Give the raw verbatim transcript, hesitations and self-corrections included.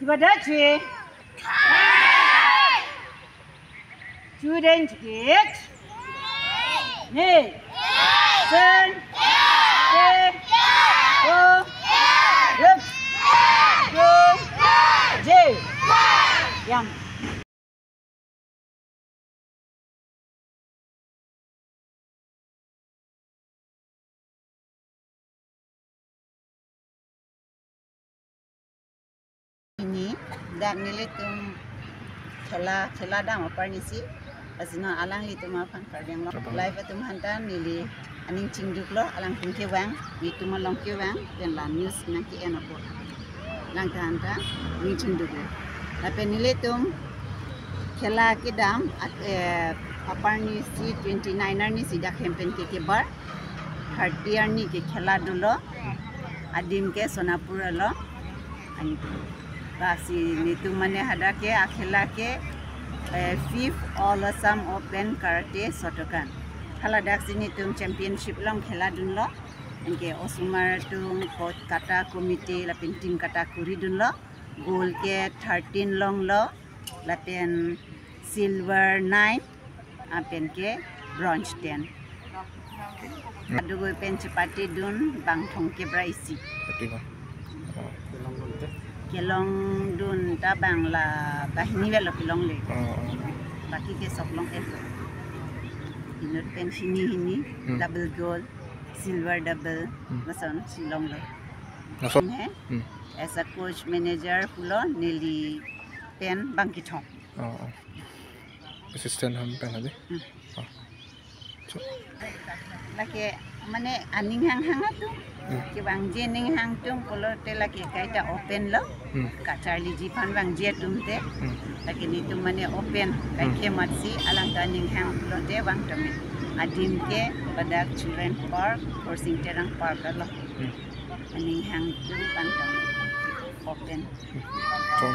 Badachi. Student kids. Ni. Sen. Te. Ko. Rup. Ko. Je. Yang. Pini dak nelitum khela, khela dam aparni si. Lasi non alanglitum aphan kardeng long. Abang. Live atum aphan ta neli aning chingduklo, alangtum kevang, nelitum along kevang, pen la news nangke-en apot. Alangtum aphan ta aning chingduklo. Lapen nelitum khela kedam, at, eh, aparni si twenty-nine arni si dak hem pen ke kebar, thirty arni ke khela dunlo, adim ke Sonapur along. An-, lasi nelitum mane hadak ke akhela ke, eh, fifth All Assam Open Karate Shotokan. Haladak si nelitum championship along khela dunlo. Anke osomar atum kot kata committee lapen team kata kuri dunlo. Gold ke thirteen longlo. Lapen silver nine, lapen ke bronze ten. Hmm. Kadokave pen chepate dun bang thomkep ra isi. Thirty one. Oh. Kelong dun ta bang la banghini velo kelongle. Oh, oh. Baki ke sok long-et. Inut pen hini hini, hmm, double gold, silver double, hmm, lason si longlo. Lason? He? Hmm. As a coach manager pulo neli pen bang kethom. Oh, oh. Assistant aphan pen hadi? Hmm. Oh. So. Lake mane aning hanghang atum. Hmm. Kevangji aning hang atum pulote lake kaita open lo. Hmm. Kacharliji aphan vangji atum te. Hmm. Lake nelitum mane open. Hmm. Kaike matsi alangtum aning hang pulote vang tame. Adim ke ladak Children Park, Khorsing Terang Park lo. Hmm. Aning hang atum vang tame. Open. Hmm. So.